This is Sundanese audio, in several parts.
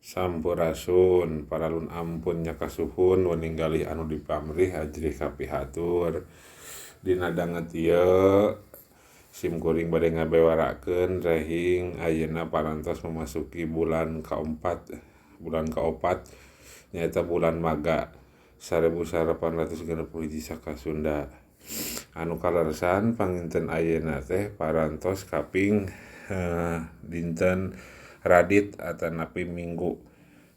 Sampurasun paralun ampun nya kasuhun wening galih anu dipamrih ajrih kapihatur. Dina danget ieu sim kuring bade ngabewarakeun rehing ayeuna parantos memasuki bulan kaempat bulan kaopat nyaeta bulan Maga 1861 Saka Sunda. Anu kaleresan panginten ayeuna teh parantos kaping dinten Radit atanapi Minggu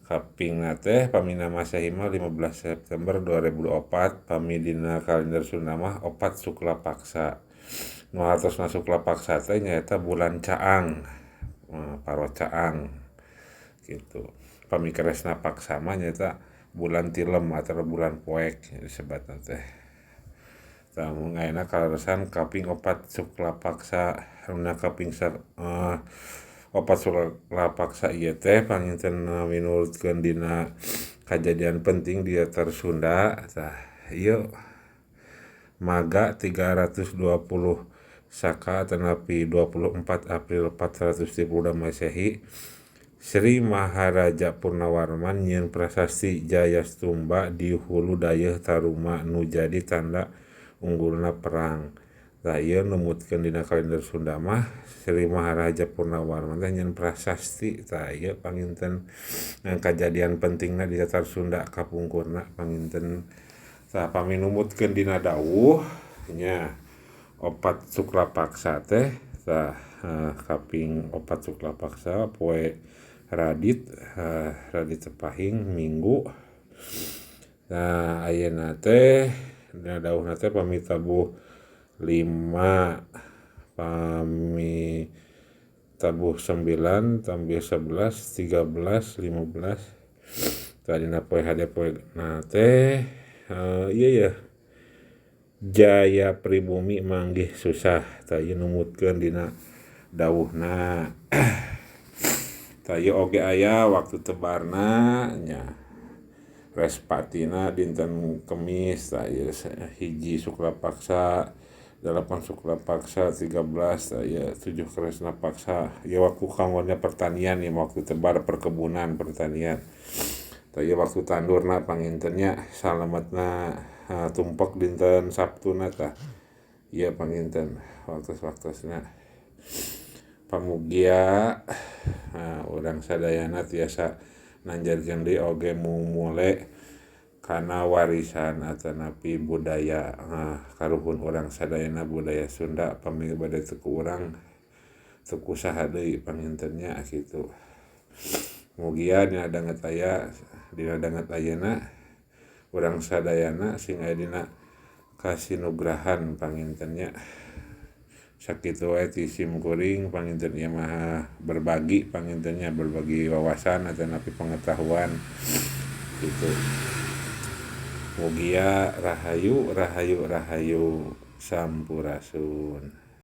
kapingna teh pamina Masehi mah 15 September 2004 pami dina kalender Sunda mah 4 Sukla Paksa. Nu hartosna Sukla Paksa teh nyaeta bulan Caang, paro Caang kitu. Pami Kresna Paksa mah nyaeta bulan Tilem atawa bulan Poek disebatna teh. Tah mun ayeuna kaleresan kaping 4 Sukla Paksa nu kaping 4 Sukla Paksa ieu teh panginten minurutkeun dina kajadian penting di Tatar Sunda tah ieu Maga 320 Saka atanapi 24 April 432 Masehi Sri Maharaja Purnawarman nyieun prasasti Jayastumba di hulu Dayeuh Taruma nu jadi tanda unggulna perang. Tah ieu numutkeun dina kalender Sunda mah Sri Maharaja Purnawarman teh nyieun prasasti. Tah ieu panginten kajadian pentingna di Tatar Sunda kapungkurna panginten. Tah pami numutkeun dina dawuh nya 4 Sukla Paksa teh tah kaping 4 Sukla Paksa poe Radit, Radit Tepahing Minggu. Nah ayeuna teh dina dawuhna teh pami tabuh 5 pami tabuh 9 tambih 11 13 15 tah dina poe hade poe na teh ieu yeuh Jaya Pribumi manggih susah. Tah ieu numutkeun dina dawuhna. Tah ieu oge aya waktu tebarna nya Respatina dinten Kemis tah ieu 1 Sukla Paksa 8 Sukla Paksa 13 tah ieu 7 Kresna Paksa. Ieu waktu kanggonya pertanian ieu waktu tebar perkebunan pertanian. Tah ieu waktu tandurna pangintennya salametna tumpek dinten Sabtuna tah ieu panginten waktos-waktosna. Pamugia urang sadayana tiasa nanjarkeun deui oge mumule kana warisan atanapi budaya karuhun urang sadayana budaya Sunda pami bade teu ku urang teu ku saha deui panginten nya kitu. Mugia dina danget aya dina danget ayeuna urang sadayana sing aya dina kasinugrahan panginten nya. Sakitu wae ti sim kuring panginten ieu mah berbagi panginten nya berbagi wawasan atanapi pengetahuan kitu. Mugia rahayu rahayu rahayu sampurasun.